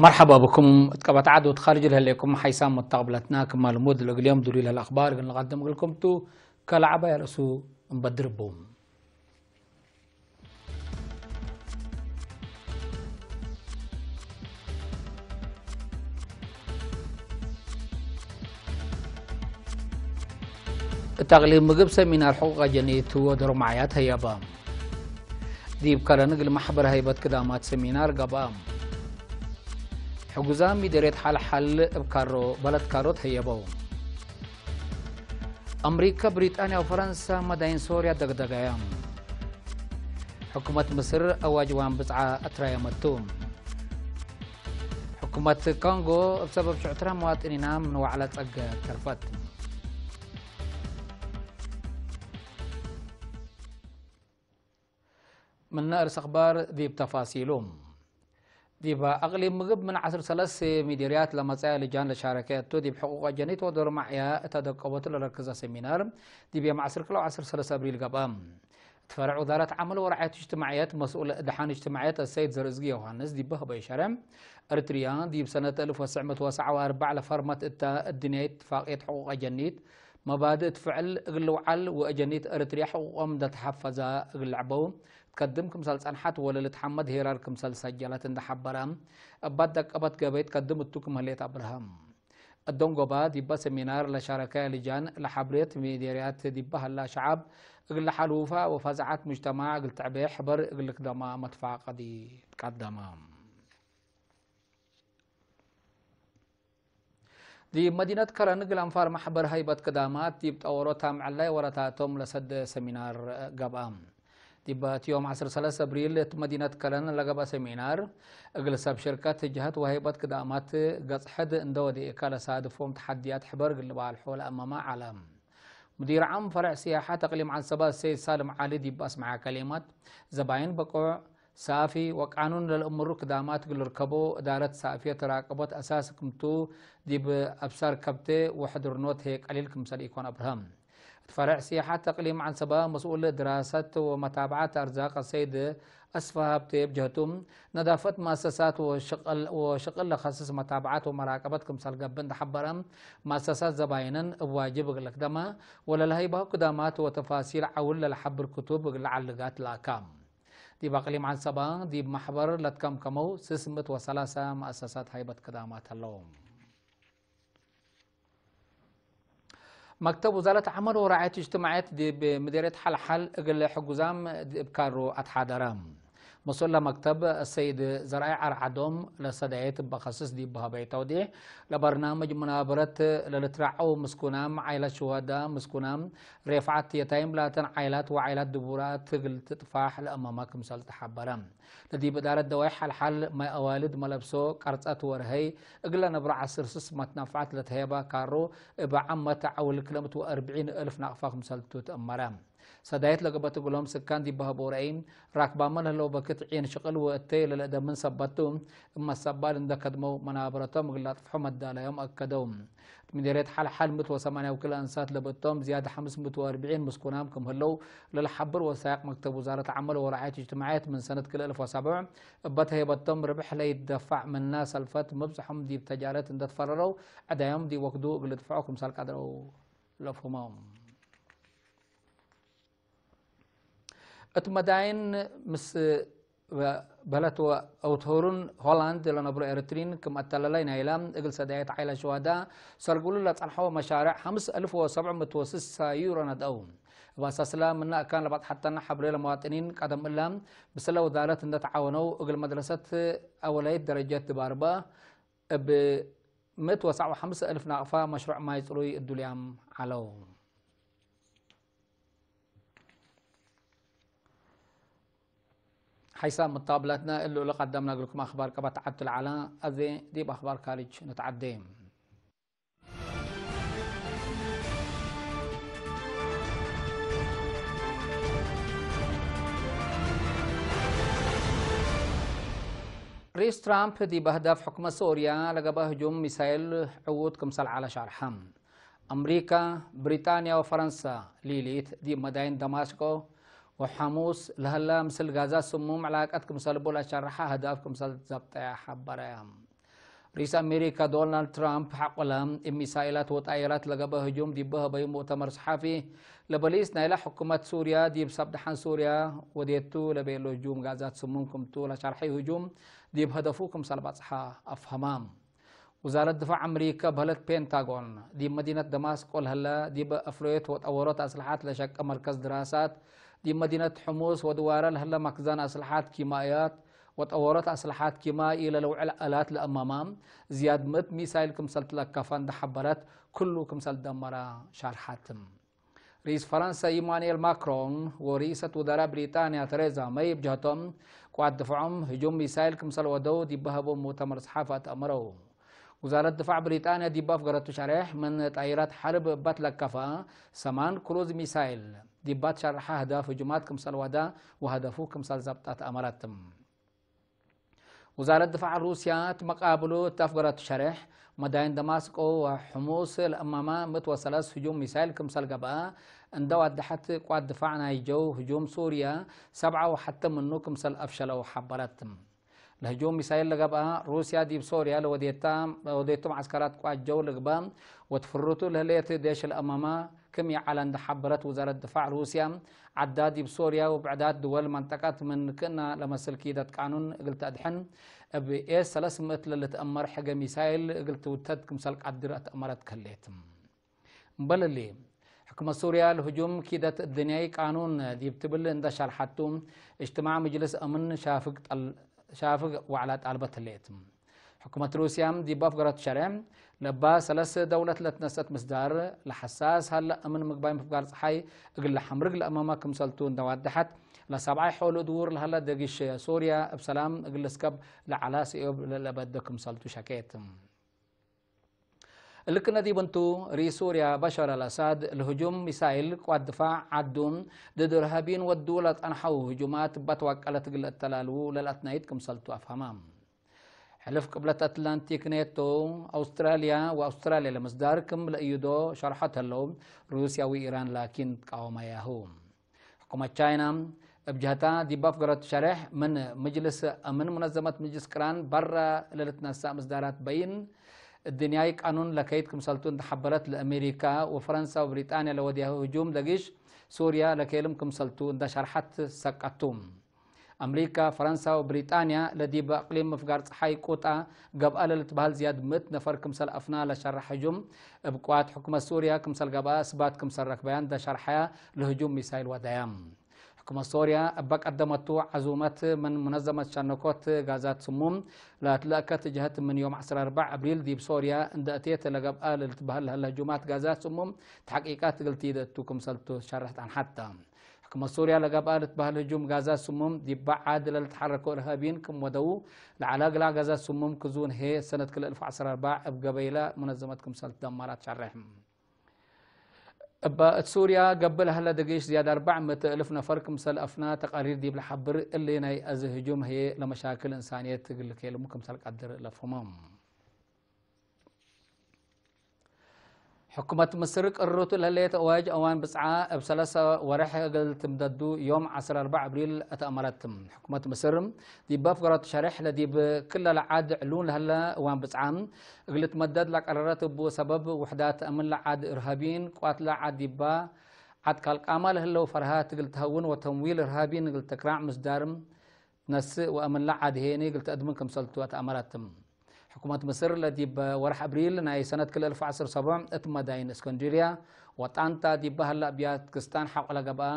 مرحبا بكم. اتقبت عدو تخارج الهليكم حيسام متقبلتنا كما المود لقليوم دولي الأخبار قلنا نقدم لكم تو كالعبا يا رسو نبدر بوم. እታቕሊብ ምግብ ሰሚናር ሕቑቕ ኣጀኒት ወደሮ ማዕያት ህየባ። ዲብ ከረን እግል ማሕበር ሃይበት ክዳማት ሰሚናር ገባ። ሕጉዛ ሚደሬት ሓልሓል እብ ካሮ በለት ካሮት ህየበው። ኣምሪካ፣ ብሪጣንያ ወፈረንሳ መዳይን ሶርያ ደግደጋያ። ሕኩመት ምስር ኣዋጅ ዋን ብጽዓ ኣትራየመቱ። ሕኩመት ኮንጎ እብ ሰበብ ሽዑትራ መዋጥኒና ምን ዋዕላ ጸገ ተርፈት። ምነ እርስ ኣኽባር ዲብ ተፋሲሉ። ዲብ ኣቕሊብ ምግብ ምን ዓስር ሰለስተ ሚዲርያት ለመጻያ ልጃን ለሻረከ እቱ ዲብ ሕቁቅ ኣጀኒት ወዶር ማዕያ እተ ደቀቦት ለረክዘ ሰሚናር ዲብ የም ዓስር ክልተ ዓስር ሰለስተ ኣብሪል ገብኣ። እት ፈረዕ ውዛረት ዓመል ወረዓየት እጅትማዕየት መስኡል ድሓን እጅትማዕየት ኣሰይድ ዘርእዝጊ ዮሃንስ ዲብ በህበ ይሸረ፣ እርትርያ ዲብ ሰነት እልፍ ወስዕ ምእት ወሰዓ ወኣርባዕ ለፈርመት እተ እድንያ ኢትፋቅየት ሕቁቅ ኣጀኒት መባድእ እት ፍዕል እግል ልውዓል ወእጀኒት እርትርያ ሕቁቆም እንደተሓፈዛ እግል ልዕበው ትከድም ክምሰል ጸንሓት ወለልት ሓመድ ሄራር ክምሰል ሰጀለት እንደሓበረ እባት ደቀበት ገበይ ትከድም እቱ ክም ህሌት ኣብርሃም። እዶንጎባ ዲባ ሰሚናር ለሻረከ ልጃን ለሓብሬት ሚዴርያት ዲባ ህላ ሸዓብ እግል ለሓልውፋ ወፋዛዓት ሙጅተማዕ እግል ትዕቤ ሕበር እግል ክደማ መትፋቀዲ ትቀደማ። ዲብ መዲነት ከረን እግል ኣንፋር ማሕበር ሃይበት ክዳማት ዲብ ጠወሮታ ምዕላይ ወረታቶም ለሰደ ሰሚናር ገብኣ። ዲብ እቲ ዮም ዓስር ሰለስተ ኣብሪል እት መዲነት ከረን ለገብኣ ሰሚናር እግል ሰብ ሽርከት ጅሀት ወሃይበት ክዳማት ገጽ ሕድ እንደ ወዴእካ ለሳድፎም ተሓድያት ሕበር እግል ልባልሖ ለኣመማ ዓለ። ሙዲር ዓም ፈረዕ ስያሓት እቅሊም ዓንሰባ ሰይድ ሳልም ዓሊ ዲብ ኣስመዓ ከሊማት፣ ዘባይን በቆዕ ሳፊ ወቃኑን ለልእምሩ ክዳማት እግል ልርከቦ እዳረት ሳእፍየት ተራቀቦት ኣሳስ ክምቱ ዲብ ኣብሳር ከብቴ ወሕድርኖት ህዬ ቀሊል ክምሰል ኢኮን ኣብርሀም። እት ፈረዕ ስያሓት እቅሊም ዓንሰባ መስኡል ድራሰት ወመታብዓት ኣርዛቅ ሰይድ ኣስፋ ሃብቴ ብጀህቱ፣ ነዳፈት መኣሰሳት ወሽቅል፣ ወሽቅል ለኸስስ መታብዓት ወመራቀበት ክምሰል ገብእ እንደሓበረ፣ መኣሰሳት ዘባይነን እብ ዋጅብ እግል ልክደማ ወለለሀይባሁ ክዳማት ወተፋሲል ዓውል ለልሓብር ክቱብ እግል ለዓልጋት ለኣካ። ዲብ ኣቅሊም ዓንሰባ ዲብ ማሕበር ለትከምከመው ስስ ምእት ወሰላሳ መኣሰሳት ሃይበት ክዳማት ሀለው። መክተብ ውዛረት ዓመል ወራዕየት እጅትማዕየት ዲብ ምዴርየት ሓልሓል እግል ሕጉዛም ዲብ ካሮ ኣትሓደረ። መስኡል ለመክተብ ሰይድ ዘርኣይ ዓርዓዶም ለሰዳየት በኸስስ ዲብ በሀበይ ተውዲሕ፣ ለበርናምጅ ሙናበረት ለልትራዐው ምስኩናም፣ ዓይላት ሽዋዳ ምስኩናም፣ ሬፍዓት የታይም ላተን ዓይላት ወዓይላት ድቡራት እግል ትጥፋሕ ለእመማ ክምሰል ተሓበረ። ለዲብ እዳረት ደዋይ ሓልሓል ማይ ኣዋልድ መለብሶ ቀርጸት ወርሀይ እግለ ነብሮ ዓስር ስስ መትነፍዓት ለተሄባ ካሮ እብ ዓመት ዓውል ክለ ምእት ወአርብዒን እልፍ ናቅፋ ክምሰልቱ ተእመረ። ሰዳየት ለገበት እግሎም ስካን ዲብ በሀቦ ረአይ ራክባመ ለህለው በክት ዒን ሽቅል ወእተይ ለልእደምን ሰበቱ እመ ሰባል እንደ ከድመው መናበረቶም እግል ላጥፍሖ መዳለዮም ኣከደው። እት ምዴርየት ሓልሓል ምእት ወሰማንያ ወክልኤ እንሳት ለብእቶም ዝያድ ሓምስ ምእት ወአርብዒን ምስኩናም ክም ህለው ለልሓብር ወሳይቅ መክተብ ውዛረት ዓመል ወራዕየት እጅትማዕየት ምን ሰነት ክልኤ እልፍ ወሰብዕ እበ ተሄበቶም ርብሕ ለይደፋዕ ምና ሰልፈት መብዝሖም ዲብ ተጃረት እንደትፈረረው ዕዳዮም ዲብ ወክዱ እግል ልድፍዖ ክምሰል ቀድረው ለፍሁሞም። እት መዳይን ምስ በለት ወአውትሆሩን ሆላንድ ለነብሮ ኤርትሪን ክም አተለላይ ናይላ እግል ሰዳየት ዓይላ ሸዋዳ ሰርጉሉ ለጸንሐዎ መሻርዕ ሐምስ እልፍ ወሰብዕ ምእት ወስሳ ዩሮ ነድአው። እብ አሳስላ ምና እካን ለባጽሐተና ሐብሬ ለመዋጥኒን ቀደም እላ ብስለ ውዛረት እንደተዓወነው እግል መድረሰት አወላይት ደረጀት ድባርባ እብ ምእት ወሰብዓ ወሐምስ እልፍ ናቅፋ መሽሩዕ ማይ ጽሩይ እዱልያም ዐለው። ሓይሳም መታብላትና እሉ ለቀደምና እግልኩም ኣኽባር ቀባት ዓቱ ለዓላ ኣዜ ዲብ ኣኽባር ካርጅ ንትዓዴ። ሪስ ትራምፕ ዲብ ኣህዳፍ ሕኩመት ሶርያ ለገብአ ህጁም ሚሳይል ዕዉት ክምሰል ዐለ ሻርሐ። ኣምሪካ፣ ብሪጣንያ ወፈረንሳ ሊሊት ዲብ መዳይን ደማስቆ ወሐሙስ ለሀላ ምስል ጋዛ ስሙም ዕላቀት ክምሰል እቡ ለሸርሐ አህዳፍ ክምሰል ዘብጠያ ሐበረ። ርኢስ ኣሜሪካ ዶናልድ ትራምፕ ሓቆላ እብ ሚሳኤላት ወጣየራት ለገበ ህጁም ዲብ በህበዩ ሙእተመር ሰሓፊ ለበሊስ ናይላ ሕኩመት ሱርያ ዲብ ሳብድሓን ሱርያ ወዴቱ ለቤሎ ህጁም ጋዛት ስሙም ክምቱ ለሻርሐዩ ህጁም ዲብ ሀደፉ ክምሰል ባጽሓ ኣፍሀማ። ውዛረት ድፋዕ ኣምሪካ በህለት ፔንታጎን ዲብ መዲነት ደማስቆ ለህለ ዲብ ኣፍረዮት ወጠወሮት ኣስልሓት ለሸቀ መርከዝ ድራሳት ዲብ መዲነት ሕሙስ ወድዋረ ለህለ መክዛን ኣስልሓት ኪማእያት ወጠወሮት ኣስልሓት ኪማኢ ለለውዕል ኣላት ለእመማ ዝያድ ምእት ሚሳይል ክምሰል ትለከፋ እንደሓበረት ክሉ ክምሰል ደመራ ሻርሓትም። ርኢስ ፈረንሳ ኢማኑኤል ማክሮን ወርኢሰት ውዘራ ብሪጣንያ ተሬዛ መይ ብጀህቶም ቋት ድፍዖም ህጁም ሚሳይል ክምሰል ወደው ዲበሀቦም ሙእተመር ሰሓፋ ተእምረው። ውዛረት ድፋዕ ብሪጣንያ ዲባ ፍገረቱ ሸሬሕ ምን ጣይራት ሓርብ እባት ለከፋ ሰማን ክሩዝ ሚሳይል ዲባት ሸርሓ ህዳፍ ህጁማት ክምሰል ዋዳ ወሀደፉ ክምሰል ዘብጣት ኣመረትም። ውዛረት ድፋዕ ሩስያ ትመቃብሉ እታፍገረቱ ሸሬሕ መዳይን ደማስቆ ወሕሙስ ለእማማ ምት ወሰለስ ህጁም ሚሳይል ክምሰል ገብአ እንደ ዋድሐት ቋት ድፋዕ ናይ ጀው ህጁም ሱርያ ሰብዓ ወሓተ ምኑ ክምሰል ኣፍሸለው ሓበረትም። ለህጁም ሚሳይል ለገብኣ ሩስያ ዲብ ሶርያ ለወዴታ ለወዴቱ መዓስከራት ቋጀው ልግባ ወትፍርቱ ለህሌት ዴሽ ለእማማ ክም የዓላ እንደሓበረት ውዛረት ድፋዕ ሩስያ ዓዳ ዲብ ሶርያ ወብዕዳት ድወል መንጠቃት ምን ክእና ለመስል ኪደት ቃኑን እግል ተድሕን እብ ኤስ ሰለስ ምእት ለልትእመር ሕገ ሚሳይል እግል ትውተት ክምሰል ቃድር ኣትእመረት ከሌት። እምበልሊ ሕክመት ሱርያ ለህጁም ኪደት እድንያይ ቃኑን ዲብ ትብል እንደ ሻርሓቱ እጅትማዕ ምጅልስ እምን ሻፍግ ጠል- ሻፍግ ዋዕላ ጣልበት ህሌት። ሕኩመት ሩስያ ዲብ ኣፍገረቱ ሸሬ ለባ ሰለስ ደውለት ለትነሰት ምስዳር ለሐሳስ ሀለ እምን ምግባይ ምፍጋር ፀሓይ እግል ለሐምርግ ለእመማ ክምሰልቱ እንደዋደሐት ለሰብዓይ ሖሉ ድውር ለሀለ ደጊሽ ሶርያ እብ ሰላም እግል እስከብ ለዓላ ስዮብ ለለበደ ክምሰልቱ ሸኬት። እልክነ ዲብ እንቱ ርኢስ ሱርያ በሻር አልአሳድ ለህጁም ሚሳይል ቋት ድፋዕ ዓዱ ድድ እርሃቢን ወዱ ለጸንሐው ህጁማት እባ ተዋቀለት እግል እተላልዉ ለልአትናይት ክምሰልቱ አፍሀማ። ሕልፍ ቅብለት አትላንቲክ ኔቶ፣ አውስትራልያ ወአውስትራልያ ለምስዳር ክም ለእዩዶ ሸርሐት ህለው፣ ሩስያ ወኢራን ላኪን ትቃወማያሁ። ሕኩመት ቻይና እብ ጀህታ ዲብ አፍገረቱ ሸሬሕ ምን ምጅልስ ምን ሙነዘመት ምጅልስ ቅራን በራ ለልትነሳእ ምስዳራት በይን እድንያይ ቃኑን ለከይድ ክምሰልቱ እንደሐበረት ለአሜሪካ ወፈረንሳ ወብሪጣንያ ለወድያሁ ህጁም ደጊሽ ሱርያ ለኬልም ክምሰልቱ እንደሸርሐት ሰቀቱ። አምሪካ፣ ፈረንሳ ወብሪጣንያ ለዲብ አቅሊም ምፍጋር ፀሓይ ቁጣ ገብአ ለልትበሃል ዝያድ ምእት ነፈር ክምሰል አፍና ለሸርሕ ህጁም እብ ቅዋት ሕኩመት ሱርያ ክምሰል ገብአ እስባት ክምሰል ረክበያ እንደሸርሐያ ለህጁም ሚሳይል ወደያ። ሕኩመት ሶርያ እበ ቀደመቱ ዓዙመት ምን ሙነዘመት ሸነኮት ጋዛት ስሙም ለትለአከት ጀህት ምን ዮም ዓሰርተ አርባዕ አብሪል ዲብ ሶርያ እንደ እቴት ለገብአ ለልትበህል ለህለ ህጁማት ጋዛት ስሙም ተሐቂቃት እግል ትይደቱ ክምሰልቱ ሸርሕ ጣንሓታ። ሕኩመት ሶርያ ለገብአ ልትበህል ህጁም ጋዛት ስሙም ዲባ ዓድ ለልትሐረኮ እርሃቢን ክም ወደው ለዓላ ግላ ጋዛት ስሙም ክዙን ሄ ሰነት ክልተ አልፍ ዓሰርተ አርባዕ እብ ገበይላ ሙነዘመት ክምሰል ትደመራት ሸርሕ። እባ እት ሱርያ ገብእ ለሀለ ደገይሽ ዝያድ አርባዕ ምእት እልፍ ነፈር ክምሰል አፍና ተቃሪር ዲብ ለሐብር፣ እሊ ናይ አዚ ህጁም ህዬ ለመሻክል እንሳንየት እግል ልኬልሙ ክምሰል ቀድር ለፍሁሞም። ሕኩመት ምስር ቅርሩቱ ለህሌት አዋጅ አዋን ብጽዓ እብ ሰለሰ ወርሕ እግል ትምደዱ ዮም ዓሰርተ አርባዕ አብሪል አትአመረት። ሕኩመት ምስር ዲብ አፍገረቱ ሸርሕ ለዲብ ክለ ለዓድ ዕሉን ለህለ እዋን ብጽዓ እግል ትመደድ ለቀረረት እቡ ሰበብ ውሕዳት አምን ለዓድ እርሃቢን ቋትለ ዓድ ዲባ ዓድ ካልቃማ ለህለው ፈርሃት እግል ተሀውን ወተምዊል እርሃቢን እግል ተክራዕ ምስዳርም ትነስእ ወአምን ለዓድ ሄኒ እግል ተአድምን ክምሰልቱ አትአመረትም። ሕኩመት ምስር ለዲብ ወርሕ አብሪል ናይ ሰነት ክልተ አልፍ ዓሰርተ ሰብዕ እት መዳይን እስከንድርያ ወጣንታ ዲባ ህላ አብያት ክስታን ሐቆ ለገብአ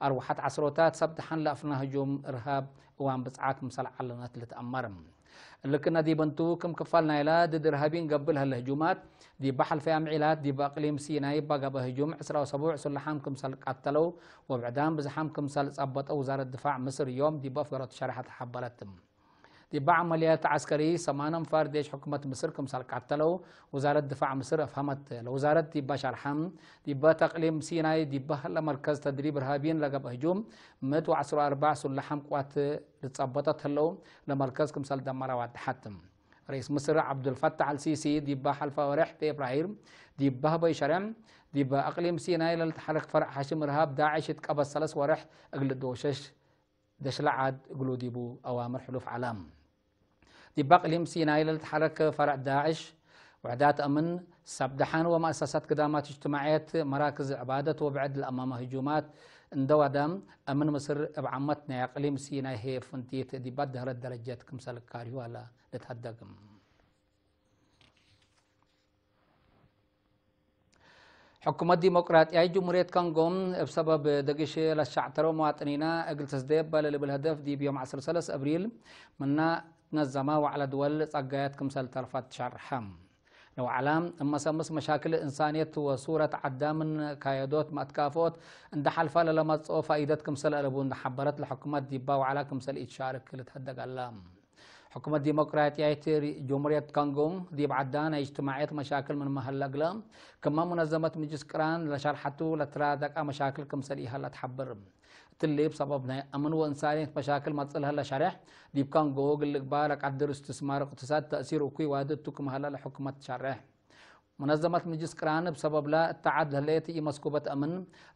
አርወሐት ዓስሮታት ሰብ ደሓን ለአፍና ህጁም እርሃብ እዋን ብጽዓ ክምሰል ዐለነት ልትአመር። እልክነ ዲብ እንቱ ክም ክፋል ናይላ ድድ እርሃቢን ገብእ ለህለ ህጁማት፣ ዲብ ሐልፈ አምዒላት ዲብ አቅሊም ሲናይ እባ ገብአ ህጁም ዕስራ ወሰቡዕ ሱላሓም ክምሰል ቀተለው ወብዕዳም ብዝሓም ክምሰል ጸበጠው ውዛረት ድፋዕ ምስር ዮም ዲብ አፍገረቱ ሸርሐት ሐበረት። ዲብ ዐመልያት ዐስከሪ ሰማን አንፋር ዴሽ ሕኩመት ምስር ክምሰል ቀተለው ውዛረት ድፋዕ ምስር አፍሀመት። ለውዛረት ዲባ ሸርሐም፣ ዲብ አቅሊም ሲናይ ዲብ ህለ መርከዝ ተድሪብ እርሃቢን ለገብአ ህጁም ምእት ወዐስሩ አርባዕ ሱላሓም ቅዋት ልትጸበጠት ህለው ለመርከዝ ክምሰል ደመራ ዋድሐት። ርኢስ ምስር ዐብዱልፈታሕ አልሲሲ ዲብ ሐልፋ ወርሕ ፌብራይር ዲብ በህበይ ሸርዕ ዲብ አቅሊም ሲናይ ለልትሐረክ ፈርዕ ሐሽም እርሃብ ዳዕሽ እት ቀበት ሰለስ ወርሕ እግል ልድወሸሽ ደሽለ ዓድ እግሉ ዲቡ አዋምር ሕሉፍ ዐለ። ዲብ ኣቕሊም ሲናይ ለልትሓረክ ፈርዕ ዳዕሽ፣ ውሕዳት ኣምን፣ ሰብ ደሓን ወመእሰሳት ክዳማት እጅትማዕየት፣ መራክዝ ዕባደት ወብዕድ ለኣማማ ህጁማት እንደዋዳም፣ ኣምን ምስር እብ ዓመት ናይ ኣቕሊም ሲናይ ሄ ፍንቲት ዲባት ደህረት ደረጀት ክምሰል ካርዩ ኣላ ልትሃደግም። ሕኩመት ዲሞቅራጥያይ ጅሙርየት ኮንጎ እብ ሰበብ ደግሽ ለሻዕተረው መዋጥኒና እግል ተስደየብ ባለ ልብል ህደፍ ዲብ ዮም ዓሰርተ ሰለስተ እብሪል ምና ትነዘማ ዋዕላ ድወል ጸጋያት ክምሰል ተርፋት ትሸርሐ። ንዋዕላ እመሰምስ መሻክል እንሳንየት ወሱረት ዓዳ ምን ካየዶት መትካፎት እንደ ሓልፋ ለለመጽኦ ፋኢደት ክምሰል አለቡ እንደ ሓበረት ለሕኩመት ዲባ ዋዕላ ክምሰል ኢትሻርክ ልትህደግ ኣላ። ሕኩመት ዲሞቅራጥያዊት ሪ-፣ ጀምሁርየት ኮንጎ ዲብ ዓዳ ናይ እጅትማዕየት መሻክል ምን መሀል ለግለ፣ ክመ ሙነዘመት ምጅስ ቅራን ለሸርሐቱ ለትራደቃ መሻክል ክምሰል ኢሀላ ትሓብር። እትሊ ብሰበብ ናይ አምን ወእንሳንየት መሻክል መጽእ ለሀለ ሸሬሕ፣ ዲብ ኮንጎ ግልግባ ለቃድር እስትስማር እቅትሳድ ተእሲር እኩይ ዋድቱ ክመሀላ ለሕኩመት ትሸሬሕ። ሙነዘመት ምጅስ ቅራን ብሰበብላ እተዓድ ለህለየት ኢመስኩበት አምን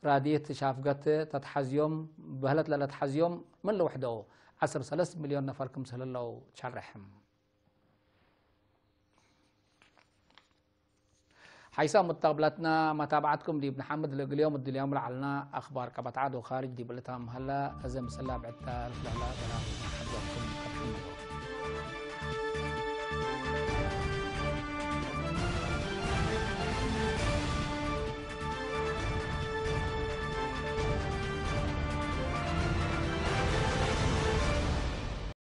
ራዲት ሻፍገት ተትሓዝዮም በህለት ለለትሓዝዮም ምን ልውሕደው ዓሰርተ ሰለስተ ሚልዮን ነፈር ክምስል ህለው ሸርሕ። ሓይሳ ሙተቅብላትና መታብዓትኩም ዲብ ንሓምድ ለእግልዮም እድልዮም ለዓልና ኣኽባር ቀበትዓት ወኻርጅ ዲብ እልታ መሃላ እዘ ምስላ ብዕታ ልፍለላ